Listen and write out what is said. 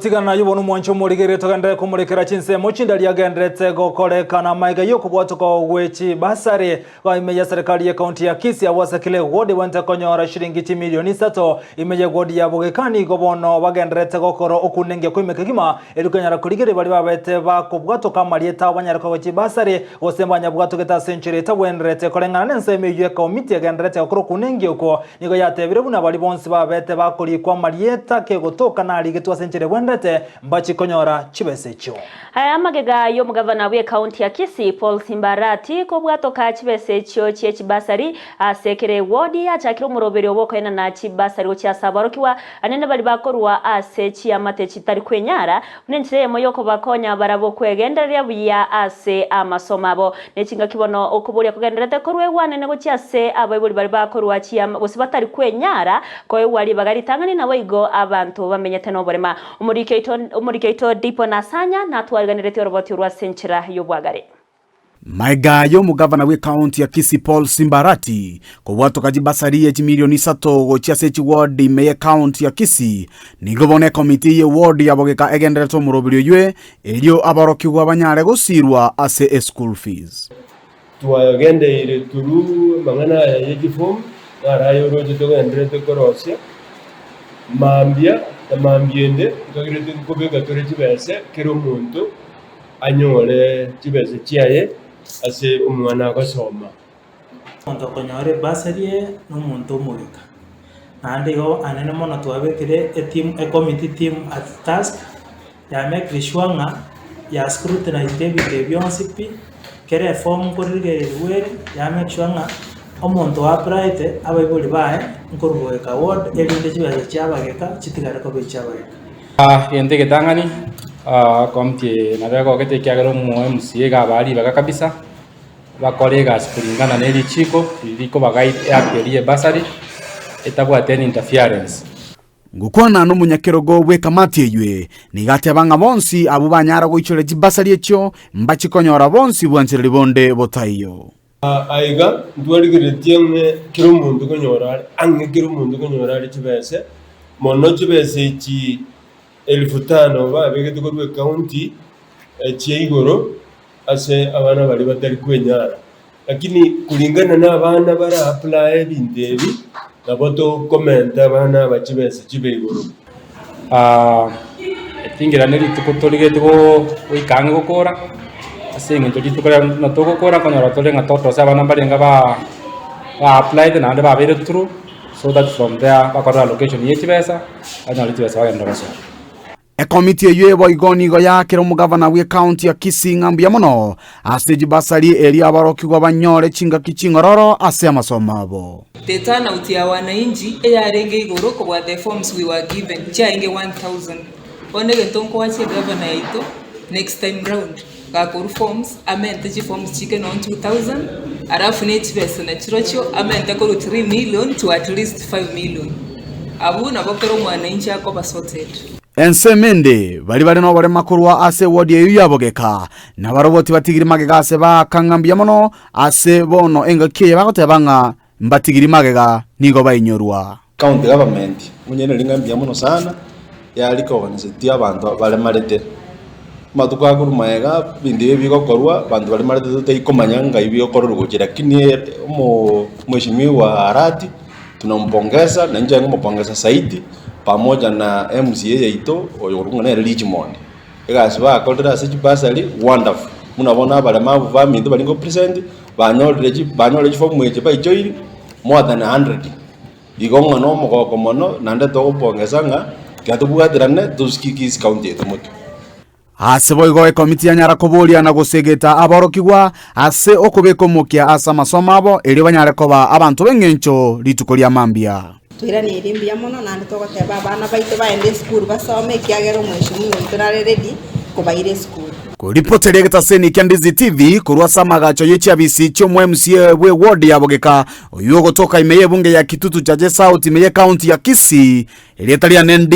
Tigana nayio bono omwanche omorigererie togenderere komorekera chinsemo chindari agendererete gokorekana amaiga y'okobwatoka gwe chibasari ba ime ya serikali ye county ya Kisii abwo ase kila eward ebwenerete konyora shilingi chimilioni isato ime ye ward ya Bogeka nigo bono bagendererete gokora okunengia kwa ime kegima erio konyara korigereria baria babete bakobwatoka amarieta abo banyare koegwa chibasari gose mbanyabwatogete ase enchera etabwenerete koreng'ana nensemo eyio ekomiti egendererete gokora okunengia okwo Nigo yatebire buna baria bonsi babete bakorikwa amarieta kegotoka narigetwe ase enchera ebwenerete, mbachie konyora chibesa echio. Aya amagega y'omogavana bw'ekaunti ya Kisii, Paul Simbarati, kobwatoka chibesa echio chie chibasari ase kera ewodi yachakire omoroberio bw'okoenana chibasari gochia ase aborokigwa anene baria bakorwa ase chiamate chitari kwenyara buna enchera eyemo y'okobakonya barabwo kwegendereria buya ase amasomo abo. Ne chingaki bono okoboria kogendererete koruegwa anene gochia ase abaibori baria bakorua chiama gose batari kwenyara koegwa ribaga ritang'ani naboigo abanto bamenyete noborema. Omoriki oito omoriki oito Dipo Nasanya natwariganeretie oroboti orwo ase enchera y'obwagare. Maega y'omogavana bw'ekaunti ya Kisii Paul Simbarati kobwatoka chibasari ye chimilioni isato gochia ase chiward ime y'ekaunti ya Kisii, nigo bono ekomiti ye ward ya Bogeka egendererete omoroberi oywe Erio aborokigwa banyare gosiirwa ase eschool fees. Twagendeire through amang'ana aya ye chiform, naro aya oroche togendererete korosia, mambia na mambia ende nkagerete nkobeka tore chibese kera omonto anyore chibese chiaye ase omwana agosoma. Omonto okonyora ebasari eye nomonto omogeka, naende igo anene mono twabekire eteam ecommittee team at task ya make sure ng'a ya scrutinized ebinto ebi bionsi pi, kera eform nkorigereriwa ere, ya make sure ng'a omonto oapplyete abaibori baye nkorwa goika ward erinde chibesa chia abageka chitigare koba echia abageka. Egento egetang'ani, committee eye nabo egogete ekiagera omo MCA iga abaa ribaga kabisa. Bakore egasi kuringana ne richiiko riria rikobaguide eapp eria ye bursary etabwati any interference. Ngokwana nomonyakerogo bw'ekamati eywe, nigo ateba ng'a bonsi abwo banyara goichoria chibasari echio mbachie konyora bonsi bwanchereri bonde botaiyo. Aiga ntwarigereretie ng'a kera omonto konyora are ang'e kera omonto konyora are chibese, mono chibese echi elfu tano babegete korwa ecounty chia igoro ase abana baria batari kwenyara. Lakini kulingana na abana bara apply ebinto ebi, nabo tokomenta abana aba chibesa chibe igoro. Etingera ne rituko torigete goika ang'e gokora, ase eng'encho rituko riaye buna togokora nkonyora tore ng'a totose abana mbarenge ba ba applied naende babeire through, so that from there bakorere allocation ye chibesa, banyore chibesa bagende gosoma. Ekomiti eyio boigo nigo yaakire omogavana bw'ekaunti ya Kisii ng'a mbuya mono ase chibasari erio aborokigwa banyore chingaki ching'ororo ase amasomo abo. The turnout ya wananchi eyarenge igoro kobua the forms we were given chiarenge 1000. Bono egento nkoachia egavana yaito next time round gakorwa forms amente chiforms chike nonye 2000 alafu ne chibesa nachirochio amente korwa 3 million to at least 5 million. Abwo nabo kera omwananchi akoba sorted. Ensemo ende, baria bare noborema korwa ase ewodi eyio ya bogeka, nabarobwo tibatigiri magega ase baaka ng'a mbuya mono ase bono engaki eye bagoteba ng'a mbatigiri magega nigo bainyorwa. County government monyene ring'a mbuya mono sana, yarikoganisetie abanto baremarete. Amatuko akorwa magega ebinto ebi bigokorwa abanto baremarete totaikomanya ngai bigokorerwa gochia lakini omo omweshimiwa Arati tunampongeza na inche nkomopongeza zaidi pamoja na MCA yaito oyo okorokwa ng'a nere Richmond. Egasi bakorire ase chibasari wonderful, buna bono abaremabu baminto baria nkopresent banyorire chi banyorire chifomu echi baichoiri more than 100. Igo ng'a nomogoko mono naende togopongesa ng'a tiga tobwaterane tosukie Kisii county yaito motwe. Ase boigo ekomiti yanyara koboria na gosegeta aborokigwa ase okobeka omokia ase amasomo abo, erio banyare koba abanto b'engencho rituko ria mambia. Toiranerie mbuya mono naende togoteba abana baito baende esukuru basome ekiagera omweshimiwa oito nare ready kobaira esukuru. Koripoteria egetaseni kia Ndizi TV korwa ase amagacho ye chiabisi chi'omo MCA bwe ward ya Bogeka oyio ogotoka ime y'ebunge ya Kitutu Chache South ime y'ecounty ya Kisii erieta riane ndi.